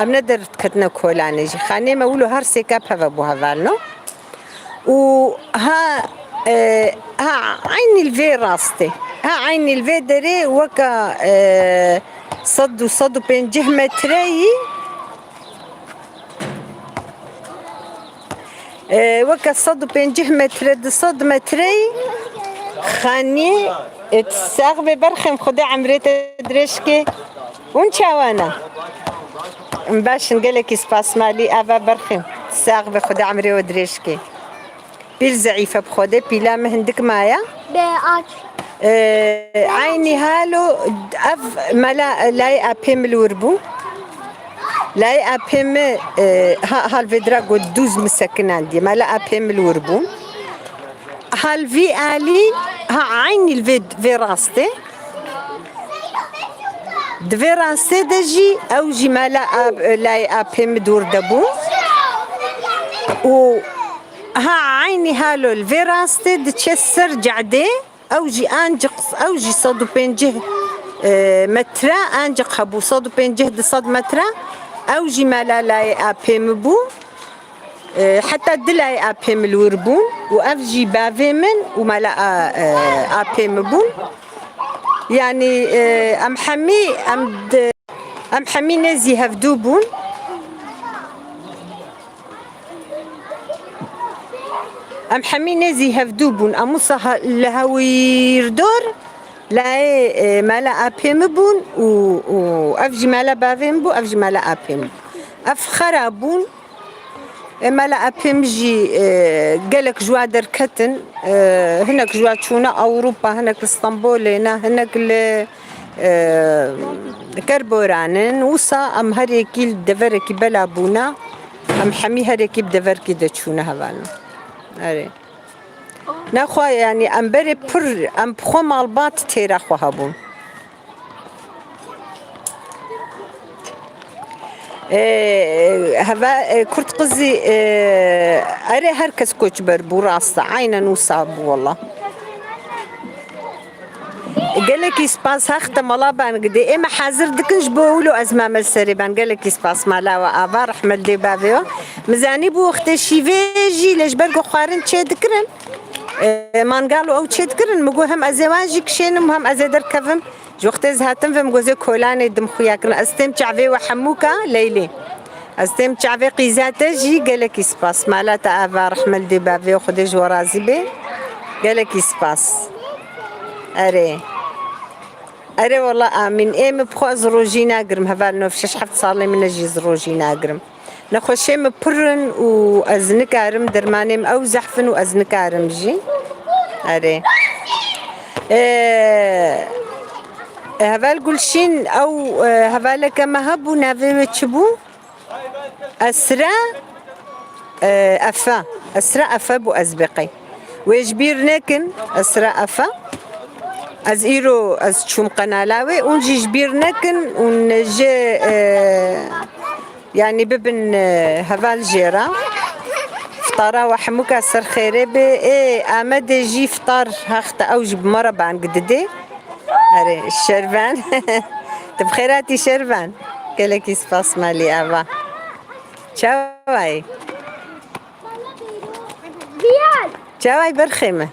Em ne derdiketine kolanê jî. Xanê me wilo her sê ka bi heve bû hevalno. Û ha, e, ha eynî li vê rastê. Ha eynî li vê derê weka, e, sed û sed û pêncî metreyî, e, weka sed û pêncî metre, du sed metreyî xanî, e, sax be berxem, Xwedê emrê te dirêj ke. Hûn çawa ne? Em baş in, gelekî spas malî, ava berxin. Sax be, Xwedê emrê we dirêj ke. Pîl zeîf e bi Xwedê, pîla min hindik maye. Be aç. Ee, eynî halo ev mela layê apê min li wir bû. Layê apê min, e, ha, hal vê dira got dûz min sekinandiye. Mela apê min li wir bû. Hal vî alî, ha, eynî li vê, vê rastê. Di vê rastê de jî ew jî mala ab-, layê apê min dûr de bû. Û Ha, eynî halo li vê rastê diçe ser cadê. Ew jî ancik, ew jî sed û pêncî, e, metre ancik hebû, sed û pêncî, du sed metre. Ew jî mala layê apê min bû. E, heta du layê apê min li wir bûn û ev jî bavê min û mala a, e, apê min bûn. Yanî, e, em hemî, em di, em hemî nêzî hevdû bûn. Em hemî nêzî hevdû bûn. Em wisa ha-, li hewîrdor layê, e, mala apê min bûn û, û ev jî mala bavê min bû, ev jî mala apê min bû. Ev xera bûn. E, mala apê min jî, e, gelek ji wa derketin. E, hinek ji wa çûne Ewropa, hinek li Stenbolê ne, hinek li, e, Kerboran in. Wisa em her yekî li deverekî bela bûne. Em hemî her yekî bi deverkî de çûne hevalno. Erê. Nexwe, yanî em berê pir, em bi xwe malbat têra xwe hebûn. Ee, heve, e, Kurt Qizî, e, erê her kes koçber bû, rast e. Aynen wisa bû wela. Gelekî spas, heq te mala ben gidê. Ê me hazir dikin ji bo wilo ez mame li serê ben. Gelekî spas mala we ava, rehmet dê bavê we. Min zanî bû wextê şîvê jî lê ji ber ku xwarin çê dikirin. E, mangal û ew çê dikirin. Min got hem ez ê wan jî kişênim hem ez ê derkevim. Ji wextê ez hatim ve min got ez ê kolanê dim xuya kirin. Ez têm çavê we hemûka Leylê. Ez têm çavê qîza te jî gelekî spas. Mala te ava, rehmet dê bavê û Xwedê ji we razî bê. Gelekî spas. Erê. Erê wela amîn. Ê min bi xwe ez rojî nagirim. Heval nov şeş heft salê min e jî ez rojî nagirim. Nexweşê min pir in û ez nikarim, dermanê min ew zehf in û ez nikarim jî. Erê. Ee, heval Gulşîn, ew, e, hevaleke me hebû, navê wê çi bû? Esra, e, Efe. Esra Efe bû ez bê qey. Wê ji bîr nekin, Esra Efe. Ez îro, ez çûm qenala wê, hûn jî ji bîr nekin, hûn ji, e, yanî bibin, e, heval jê re. Fitara we hemûka ser xêrê bê. Ê, Amedê jî fitar heq te, ew jî bi me re bang didê. Erê, Şervan. Tu bi xêr hatî Şervan. Gelekî spas malî ava. Çawayî? Çawayî berxê me.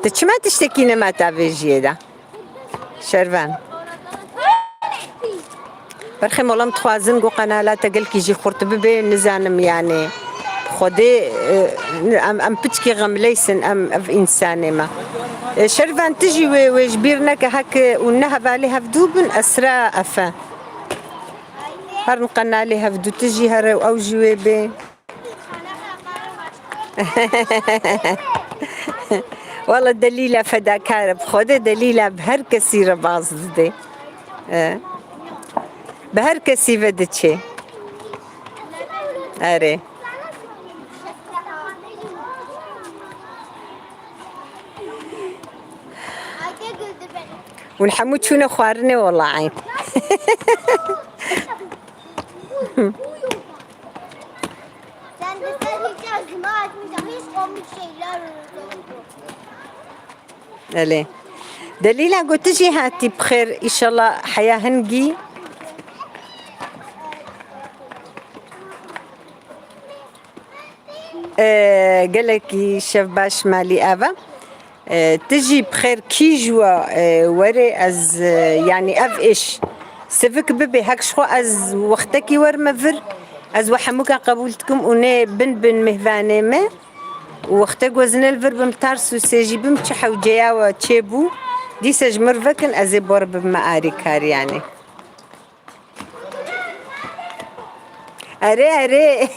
Tu çima tiştekî nema tavêjiyê de? Şervan. Berxê me, wela em dixwazin ku qenala te gelkî jî xurt bibe, nizanim yanî. Xwedê, e, em, em piçkî xemleysin, em ev însanê me. E, Şervan tu jî wê, wê ji bîr neke heke û ne hevalê hevdû bin, Esra Efe. Herin qenalê hevdû tu jî here û ew jî wê bê. Wela Delîla fedakar e, bi Xwedê Delîla bi her kesî re baz dide. E, bi her kesî ve diçe. Erê. Hûn hemû çûne xwarinê wela eyn. Sen de sen hiç ağzını açmayacaksın, hiç komik şeyler olacak. Elê. Delîla got tu jî hatî bi xêr, îşallah heya hingî. E, gelekî şev baş malî ava. E, tu jî bi xêr kî ji we, e, were ez, e, yanî ev êş sivik bibe, hek ji xwe ez wextekî werme vir, ez we hemûka qebûl dikim û nê bin bin mêvanê me. Û wextê ku ez ne li vir bim, tars û sêjî bim, çi hewceya we çêbû, dîse ji mir vekin, ez ê bor bibime arîkar yanî. Erê, erê.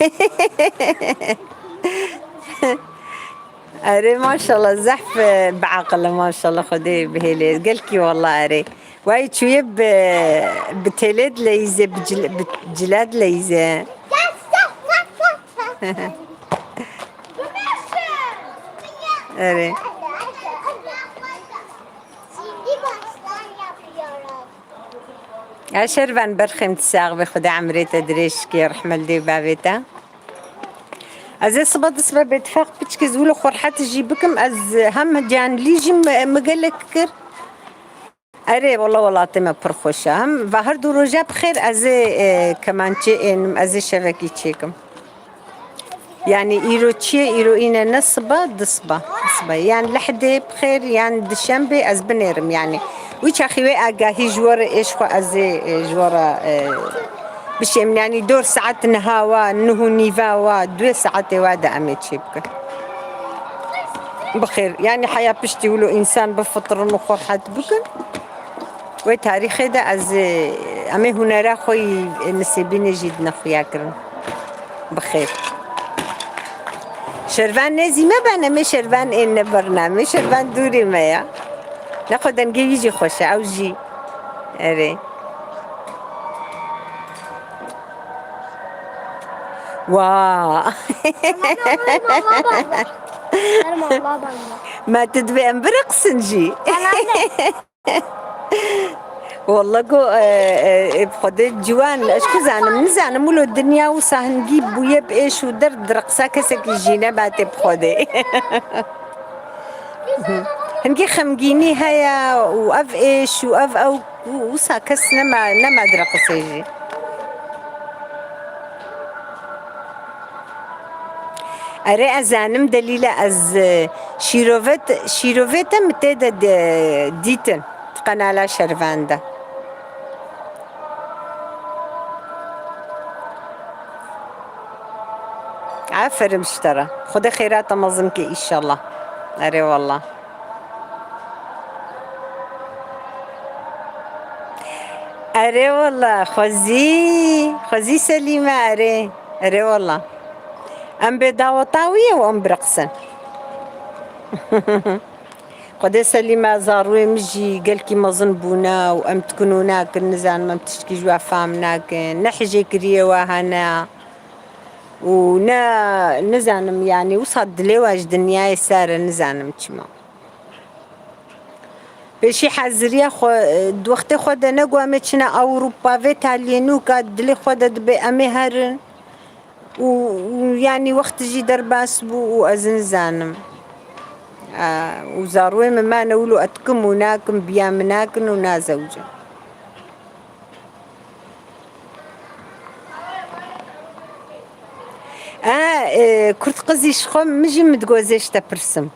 Erê, maşallah, zehf, e, bi aqil e, maşallah, Xwedê bihêlê. Gelkî, wallah, erê. Way çûye bi, bi têlê dileyîze, bi cil-, bi cila dileyîze. Erê. Ya Şervan, berxêm tu sax be, Xwedê emrê te dirêj ke, rehmet li dê û bavê te. Ez ê sibe di sibe bêtifaq piçkî zû li xwe rehet jî bikim. Ez hem canlî jî mi, mi gelek kir. Erê, wela welatê me pir xweş e. Hem va her du roja bi xêr ez ê, e, kemançê ênim, ez ê şevekî çêkim. Yani îro çi ye? Îro îne ne siba, di siba. Di siba. Yan lehdê bi xêr, yan dişembê ez binêrim yani. Wî çaxî wê agahî ji we re êş xwe ez ê, e, ji we re, e, bişêm. Yani dor saet niha wa, nuh û nîva wa, duê saetê wa de em ê çê bikin. Bi xêr. Yani heya piştî wilo însan bifitirîn û xwe rehet bikin. Wê tarîxê de ez, e, em ê hunera xwe yî, e, Nisêbînê jî dine xuya kirin. Bi xêr. Şervan nêzî me ben, em ê şervan ên ne bernamê. Şervan dûrê me ya. Nexwe dengê wî jî xweş e, ew jî. Erê. Wa. Ama ben Allah bende. Ma tu divê em biriqsin jî. Walla ku, e, e, e, bi Xwedê ciwan, ez ku zanim, nizanim wilo dinya wisa hingî bûye bi êş û derd, di reqsa kesekî jî neba tê bi Xwedê. Hingî xemgînî heye û ev êş û ev ew, wisa kes nema, nema direqisê jî. Erê, ez zanim Delîle, ez, e, şîrovet, şîrovê te min tê de, de dîtin, di qenala Şervan de. Aferin ji te re. Xwedê xêra te mezin ke, înşallah. Erê wallah. Erê wallah, xwezî, xwezî Selîme, erê. Erê wallah. Em bê daweta wî ye û em biriqsin. Xwedê Selîme, zarûyê min jî gelkî mezin bûne û em dikin û nakin, nizanim em tiştkî ji we fam nakin. Ne hijê kiriye we hene û ne, nizanim, yanî wisa dilê we ji dinyayê ser e, nizanim çima. Pêşî heziriya xwe, di wextê xwe de ne ku em ê çine Ewropa, vê taliyê nûka dilê xwe de dibe em ê herin. Û, û yanî wext jî derbas bû û ez nizanim. A, û zarûyê min mane wilo, ez dikim û nakim, biya min nakin û nazewicim. A, e, kurt qizî ji xwe min jî min digot ez ê ji te pirsim.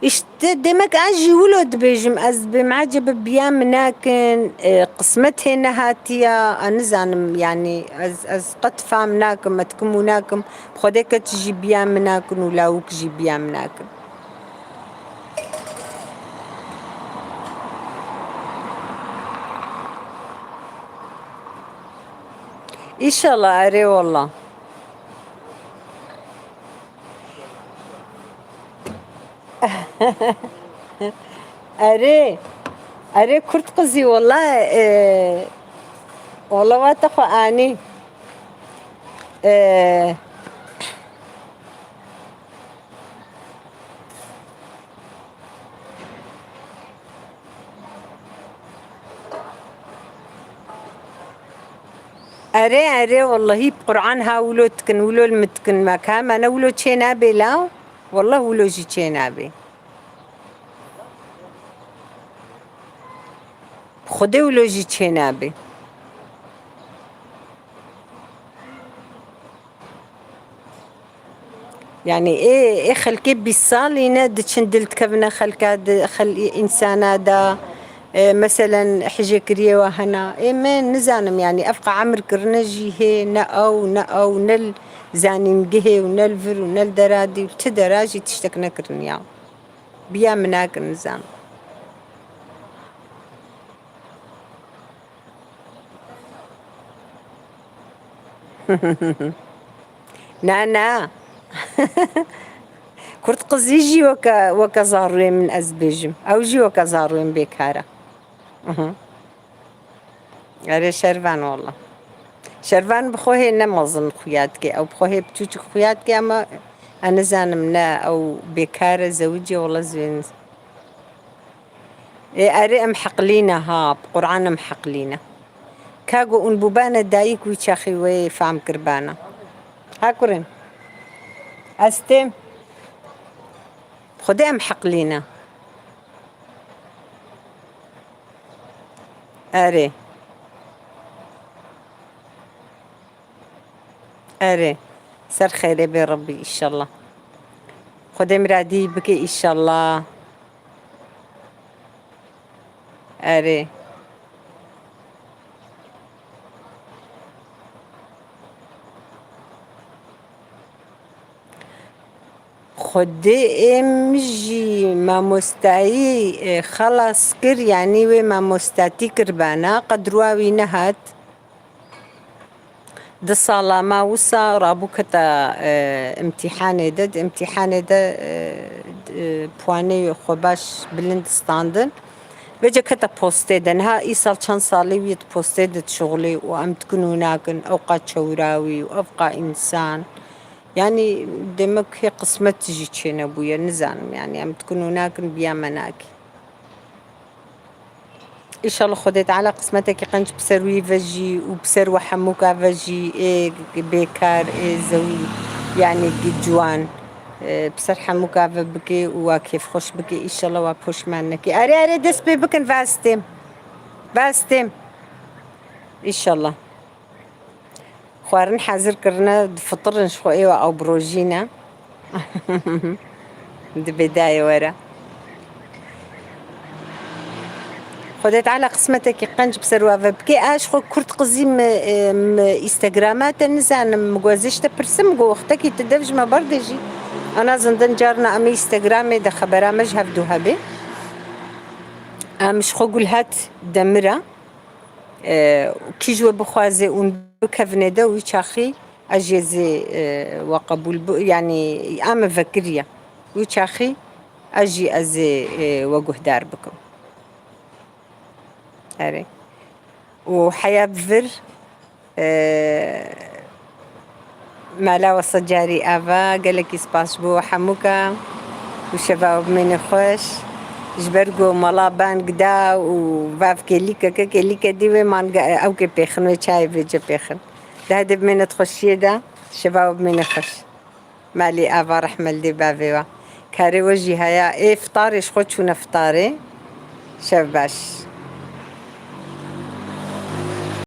Îşte demek ez jî wilo dibêjim, ez bêmecebe biya min nakin, e, qismet hê nehatiya, ez nizanim, yanî ez, ez qet fam nakim, ez dikim û nakim, bi Xwedê kes jî biya min nakin û lawik jî biya min nakin. Înşallah, erê wallah. Erê, erê kurt qizî, wela, e, wela wate xwe anî. E, Erê, erê, wellehî bi Qur'an ha wilo dikin, wilo li min dikin, me ka me ne wilo çê nabê la, welleh wilo jî çê nabê. Bi Xwedê wilo jî çê nabê. Yani ê, ê xelkê bîst salî ne diçin dil dikevine xelka di, xel-, însana da, e, meselen hijêkiriyê wa hena. Ê me nizanim yani ev qa emir kirine jî hê ne ew, ne ew, ne li zanîngehê û ne li vir û ne li deradî û ti dera jî tiştek nekirin ya. Biya min nakin nizanim. Na, na. Kurt qizî jî weke, weke zarûyê min ez bêjim. Ew jî weke zarûyê min bêkar e. Mhm. Erê Şervan wala. Şervan bi xwe hê ne mezin xuya dike. Ew bi xwe hê biçûçik xuya dike ama ez nizanim ne ew bêkar e, zewicî wala zû. Ê, erê em heqlî ne ha, bi Qur'an em heqlî ne. Ka ku hûn bûbane dayik wî çaxî wê fam kiribana. Ha kurên. Ez têm. Xwedê em heqlî ne. Erê. Erê. Ser xeyrê bê Rebbî, înşallah. Xwedê miradî bike, înşallah. Erê. Xwedê ê min jî mamostayî, e, xelas kir, yanî wê mamostatî kiribana, qedra wî nehat. Du sala ma wisa rabû keta, e, imtîhanê de, di imtîhanê de, e, d-, e, puanê xwe baş bilind standin. Vêca keta postê de. Niha îsal çend salî wî di postê de dişuxulî û em dikin û nakin, ew qa çewra wî û ev qa însan. Yanî demek hê qismet jî çênebûye, nizanim, yanî em dikin û nakin, biya me nakî. Înşallah Xwedê Teala qismetekî qenc bi ser wî ve jî û bi ser we hemûka ve jî, ê bêkar, ê zewî, yanî gi-, ciwan, e, bi ser hemûka ve bike û wa kêfxweş bike. Înşallah wa poşman neke. Erê, erê, dest pê bikin, vastêm. Vastêm. Înşallah. Xwarin hezir kirine, difitirin ji xwe êwa ew bi rojî ne. Dibê dayê were. Xwedê Teala qismetekî qenc bi ser we ve bike. Ez ji xwe kurt qizî mi, e, mi Instagrama te nizanim, mi got ez ji te pirsim, mi got wextekî tu dev ji me berdê jî. Ana zindin carna em ê Instagramê de xebera me ji hevdu hebe. Em ji xwe Gulhat Demir e. E, kî ji we bixwaze û bikevine de wî çaxî ez jê zê, e, we qebûl bi, yanî a min vekiriye. Wî çaxî ez jî ez ê, e, we guhdar bikim. Erê. Û heya bi vir, e, Mala we sed carî ava, gelekî spas ji bo we hemûka û şeva we bimêne xweş. Ji ber ku mala bang da û vav kêlîkeke, kêlîke dî wê man ge-, ew kê pêxin, wê çayê vêce pêxin. Di hedê bimêne di xweşiyê de, şeva we bimêne xweş. Malê ava rehme li dê bavê we. Karê we jî heye, ê fitarê ji xwe çûne fitarê. Şev baş.